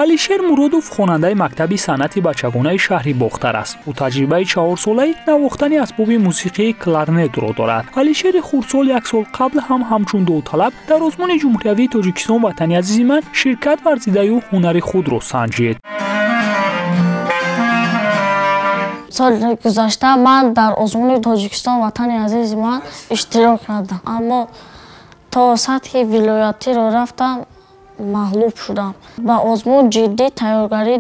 Алишер Муродов хонандаи мактаби санъати бачагонаи шаҳри Бохтар аст. Ӯ таҷрибаи 4-солаи навохтани асбоби мусиқии кларнетро дорад. Алишери хурдсол як сол қабл ҳам ҳамчун довталаб дар озмуни ҷумҳуриявии Тоҷикистон «Ватани азизи ман» ширкат варзидаю ҳунари худро санҷид. Соли гузашта ман дар озмуни Тоҷикистон «Ватани азизи ман» иштирок кардам, аммо то сатҳи вилоятиро рафтам, мағлуб шудам. Ба озмун ҷиддӣ тайёргарӣ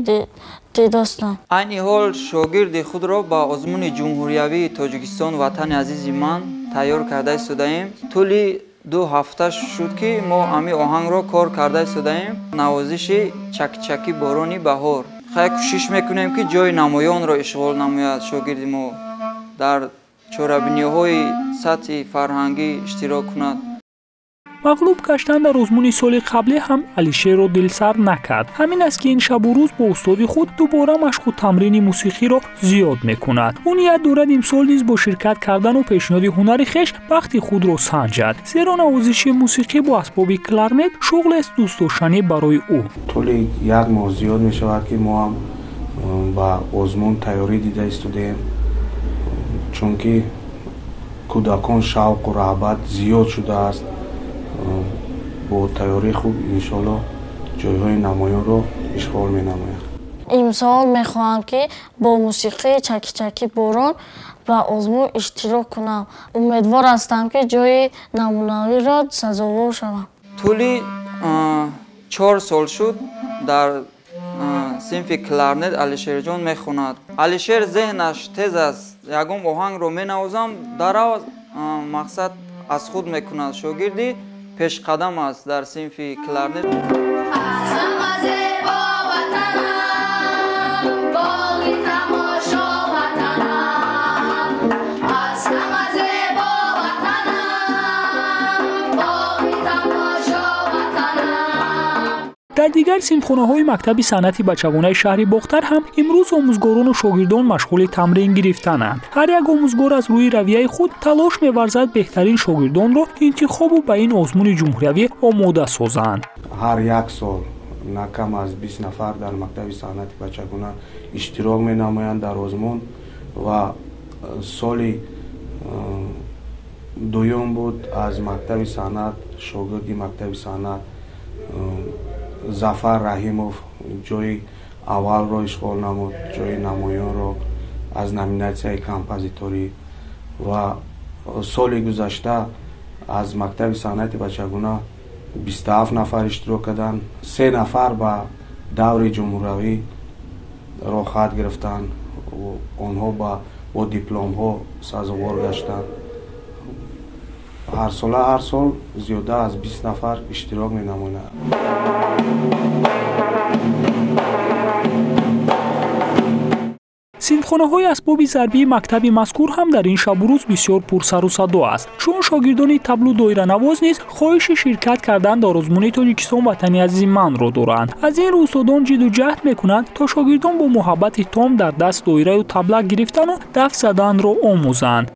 дидостам. Айни ҳол шогирди худро ба озмуни ҷумҳуриявии Тоҷикистон «Ватани азизи ман» тайёр карда истодаем. Тӯли 2 ҳафта шуд, ки мо ҳамин оҳангро кор карда истодаем. Навозиши чакчаки борони баҳор. Хай, кӯшиш мекунем, ки ҷои намоёнро ишғол намояд шогирди мо, дар чорабиниҳои сатҳи фарҳангӣ иштирок кунад. Мағлуб гаштан дар озмуни соли қаблӣ ҳам Алишерро дилсар накард. Ҳамин аст, ки ин шабу рӯз бо устоди худ дубора машқу тамрини мусиқиро зиёд мекунад. Ӯ ният дорад имсол низ бо ширкат кардану пешниҳоди ҳунари хеш бахти худро санҷад, зеро навозиши мусиқӣ бо асбоби кларнет шуғлест дӯстдоштанӣ барои ӯ. Тӯли як моҳ зиёд мешавад, ки мо ҳам ба озмун тайёрӣ дида истодаем, чунки кӯдакон шавқу раҳбат зиёд шудааст. Бо тайёрии хуб, иншоалло, ҷойҳои намоёнро ишғол менамояд. Имсол мехоҳам, ки бо мусиқии чаки-чаки борон ба озмун иштирок кунам. Умедвор ҳастам, ки ҷои намунавиро сазовор шавам. Тӯли 4 сол шуд, дар синфи кларнет Алишерҷон мехонад. Алишер зеҳнаш тез аст, ягон оҳангро менавозам, дарав мақсад аз худ мекунад. Шогирди пешқадам аст дар синфи кларнет. Дар дигар синфхонаҳои мактаби санъати бачагонаи шаҳри Бохтар ҳам имрӯз омӯзгорону шогирдон машғули тамрин гирифтананд. Ҳар як омӯзгор аз рӯи равияи худ талош меварзад беҳтарин шогирдонро интихобу ба ин озмуни ҷумҳуриявӣ омода созанд. Ҳар як сол на кам аз 20 нафар дар мактаби санъати бачагона иштирок менамоянд дар озмун ва соли дуюм буд, аз мактаби санъат шогирди мактаби санъат Зафар Раҳимов ҷои аввалро ишғол намуд, ҷои намоёнро аз номинатсияи композиторӣ. Ва соли гузашта аз мактаби санъати бачагона 27 нафар иштирок карданд, 3 нафар ба даври ҷумҳуриявӣ роҳхат гирифтанд, онҳо бо дипломҳо сазовор гаштанд. Ҳарсола ҳар сол зиёда аз 20 нафар иштирок менамоянд. Синфхонаҳои асбоби зарбии мактаби мазкур ҳам дар ин шабу рӯз бисёр пурсару садо аст, чун шогирдони таблу доиранавоз низ хоҳиши ширкат кардан дар озмуни Тоҷикистон «Ватани азизи ман»-ро доранд. Аз ин рӯ устодон ҷидду ҷаҳд мекунанд, то шогирдон бо муҳаббати том дар даст доираю табла гирифтану даф заданро омӯзанд.